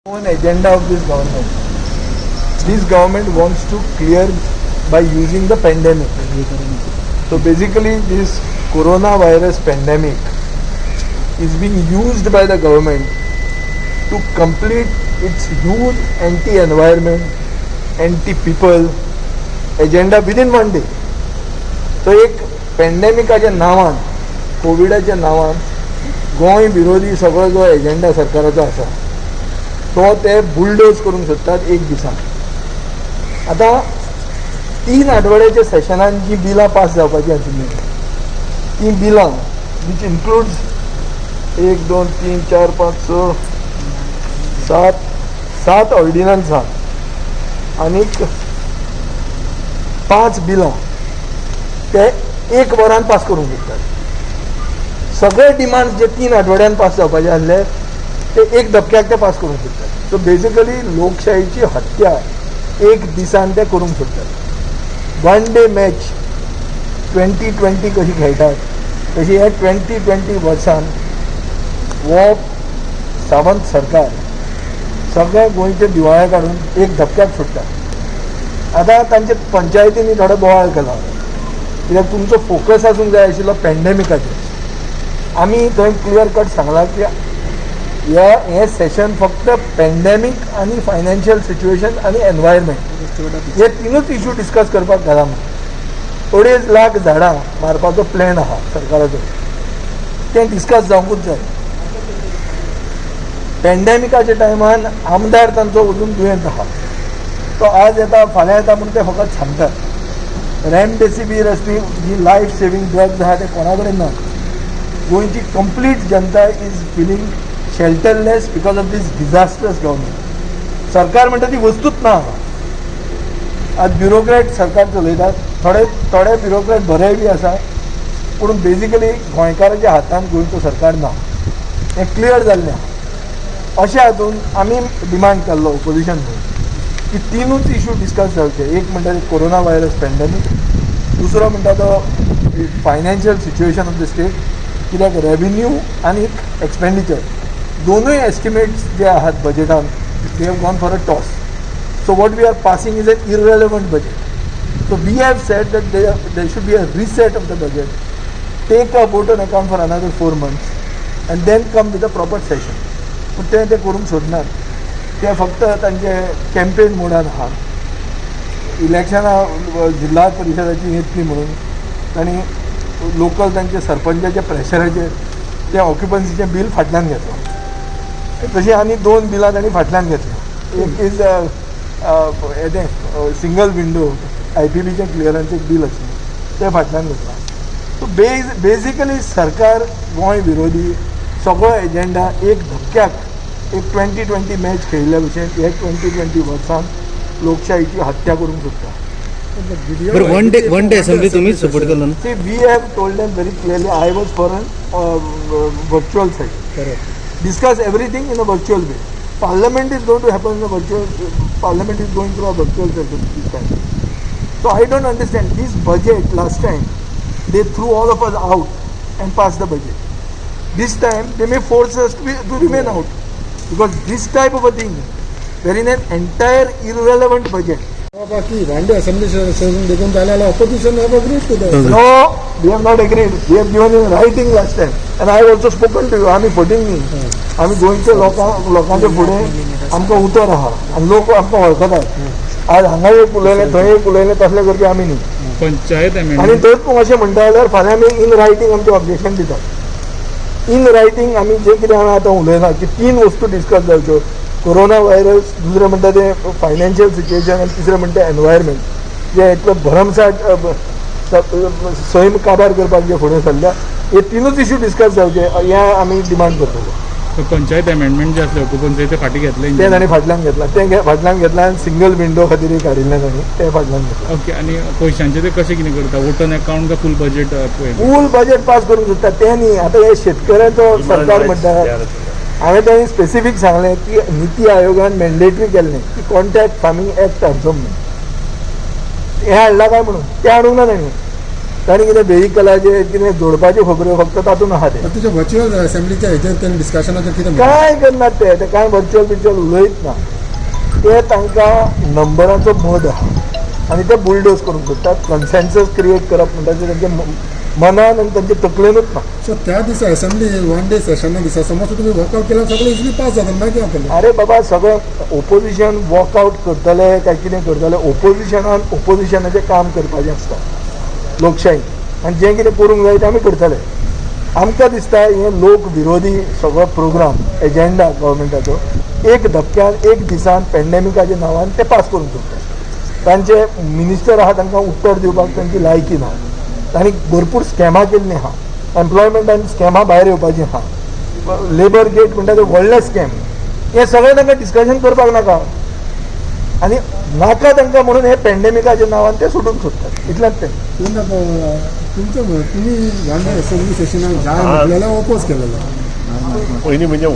One agenda of this government. This government wants to clear by using the pandemic. So basically, this coronavirus pandemic is being used by the government to complete its huge anti-environment, anti-people agenda within one day. So एक पेंडेमिकाच्या नांवान, कोविडाच्या नांवान गोंय विरोधी सगळो जो agenda सरकाराचो आसा, तो ते बुलडोज करूंक सोदतात एक दिसान. आतां 3 आठवड्याच्या सेशनान जी बिलां पास जावपाची आशिल्लीं, तीं बिलां, which includes एक, दोन, तीन, चार, पांच, स, सात, सात ऑर्डिनन्सां आनीक पांच बिलां, ते एक वरान पास करूंक सोदतात. सगळे डिमांड्स जे 3 आठवड्यान पास जावपाचे आसले, ते एक धपक्याक ते पास करूंक सोदतात. सो बेजिकली लोकशाहीची हत्या एक दिसान ते करूंक सोदतात. वन डे मॅच, 20-20 कशी खेळटात, तशी हे 20-20 वर्सान हो सावंत सरकार सगळे गोंयचे दिवाळे काडून एक धपक्याक सोडटा. आतां तांचे पंचायतींनी थोडो बोवाळ केला, कित्याक तुमचो फोकस आसूंक जाय आशिल्लो पेंडेमिकाचेर. आमी थंय क्लियर कट सांगलां की ह्या हें सेशन फक्त पेंडेमीक आनी फायनान्शियल सिच्युएशन आनी एनवायरमेंट हे तिनूच इशू डिस्कस करपाक घाला म्हणून. 2.5 लाख झाडां मारपाचो प्लॅन आहा सरकाराचो, तें डिस्कस जावंकूच जाय. पेंडेमिकाच्या टायमान आमदार तांचो अजून दुयेंत आहा, तो आज येता, फाल्यां येता म्हूण ते फकत सांगतात. रेमडेसिवीर असली जी लायफ सेवींग ड्रग्ज आहा, ते कोणा कडेन ना. गोंयची complete Janata is feeling shelterless because of this disastrous government. सरकार म्हणटा ती वस्तूच ना हांगा. आज ब्युरोक्रॅट सरकार चलयतात. थोडे थोडे ब्युरोक्रॅट बरेय बी आसा, पूण बेजिकली गोंयकाराच्या हातान गोंयचो सरकार ना, हें क्लियर जाल्लें आहा. अशें हातून आमी डिमांड केल्लो ओपोजिशन म्हणून की तिनूच इशू डिस्कस जावचे. एक म्हणटा ते कोरोना व्हायरस पेंडेमीक, दुसरो म्हणटा तो financial situation of the state, कित्याक रेवेन्यू आनी एक्सपेंडिचर दोनूय एस्टिमेट्स जे आहात बजेटान, they have gone for a toss. So what we are passing is an irrelevant budget. So we have said that there should be a reset of the budget, take a vote on account for another 4 months and then come with a proper session. पूण ते ते करूंक सोदनात. ते फक्त तांचे campaign मोडान आहा. इलेक्शनां जिल्हा परिशदाची येतली म्हणून तांणी लोकल तांचे सरपंचाच्या प्रेशराचेर ते ऑक्युपन्सीचें बील फाटल्यान घेतलां. तशी आनी दोन बिलां तांणी फाटल्यान घेतली. एक is हेतें सिंगल विंडो, आयपीबीचें क्लियरन्स एक बील आशिल्लें, तें फाटल्यान घेतलां. सो बेजिकली सरकार गोंय विरोधी सगळो एजेंडा एक धपक्याक, एक 20-20 मॅच खेळिल्ल्या भशेन हे 20-20 वर्सान लोकशाहीची हत्या करूंक सोदता. बरं, वन डे असेंब्ली तुम्हीच सपोर्ट केलो ना? See, we have told them very clearly, I was for an virtual session. Discuss everything in a virtual way. Parliament is going to happen in a virtual, Parliament is going through a virtual session this time. So I don't understand. This budget last time, they threw all of us out and passed the budget. This time, they may force us to remain out. Because this type of a thing, wherein an entire irrelevant budget, बाकी one day assembly session देखून जाल्यार opposition have agreed to that. No, we have not agreed. We have given in writing last time. And I have also spoken to you. आमी फटींग न्ही. आमी गोंयच्या लोकांच्या फुडें आमकां उतर आहा आनी लोक आमकां वळखतात. आज हांगा एक उलयलें, थंय एक उलयलें, तसलें करपी आमी न्ही. पंचायत आनी अमेंडमेंट थंयच तूं अशें म्हणटा जाल्यार फाल्यां आमी इन रायटींग आमचें ऑब्जेक्शन दितात. इन रायटींग आमी जें कितें हांगा आतां उलयलां की तीन वस्तू डिस्कस जावच्यो, कोरोना व्हायरस, दुसरें म्हणटा तें फायनान्शियल सिच्युएशन आनी तिसरें म्हणटा एनवायरमेंट, जे इतलो भरमसाठ सैम काबार करपाक जे फुडें सरल्या, हे तिनूच इशू डिस्कस जावचे हें आमी डिमांड करतले. पंचायत अमेंडमेंट जे आसले ऑक्युपन्सी, ते फाटीं घेतले? तें तांणी फाटल्यान घेतलां. तें फाटल्यान घेतलां आनी सिंगल विंडो खातीर काडिल्लें तांणी, तें फाटल्यान घेतलां. ओके, आनी पयशांचे ते कशें कितें करता? वोट ऑन अकाउंट काय फूल बजेट? फूल बजेट पास करूंक सोदता तें न्ही. आतां हे शेतकऱ्यांचो सरकार म्हणटा. हांवें तांणी स्पेसिफीक सांगलें की निती आयोगान मॅन्डेटरी केल्लें की कॉन्ट्रॅक्ट फार्मींग एक्ट हाडचो म्हणून. हें हाडलां काय म्हणून, तें हाडूंक ना तांणी. ताणी कितें वेहिकलाचेर कितें जोडपाच्यो खबऱ्यो फक्त तातूंत आहा ते. तुझ्या व्हर्च्युअल असेंब्लीच्या हेजेर तेणी डिस्कशनाचेर कितें म्हणलें? काय करनात ते, ते काय व्हर्च्युअल बिर्च्युअल उलयत ना. ते तांकां नंबरांचो मद आहा आनी ते बुलडोज करूंक सोदतात. कन्सेन्सस क्रिएट करप म्हणटा ते तेंच्या मनान आनी तेंच्या तकलेनूच ना. सो त्या दिसा असेंब्ली वन डे सेशना दिसा समज तुमी वॉकआउट केल्यार सगळें इजिली पास जाता, मागीर कितें जातलें? अरे बाबा, सगळें ओपोजिशन वॉकआउट करतले काय कितें करतले, ओपोजिशनान ओपोजिशनाचें काम करपाचें आसता लोकशाही, आनी जें कितें करूंक जाय तें आमी करतले. आमकां दिसता हें लोक विरोधी सगळो प्रोग्राम एजेंडा गव्हर्मेंटाचो एक धपक्यान एक दिसान पेंडेमिकाच्या नांवान ते पास करूंक सोदतात. तांचे मिनिस्टर आहा, तांकां उत्तर दिवपाक तांची लायकी ना. तांणी भरपूर स्कॅमां केल्लीं आहा, एम्प्लॉयमेंटान स्कॅमां भायर येवपाचीं आहा, लेबर गेट म्हणटा ते व्हडलें स्कॅम, हें सगळें तांकां डिस्कशन करपाक नाका आनी नाका तांकां, म्हणून हे पेंडेमिकाच्या नांवान ते सुटूंक सोदतात, इतलेंच तें. तुमचं तुमी वन डे असेंब्ली सेशनाक जाय म्हटलेलें, ओपोज केलेलो. पयलीं म्हणजे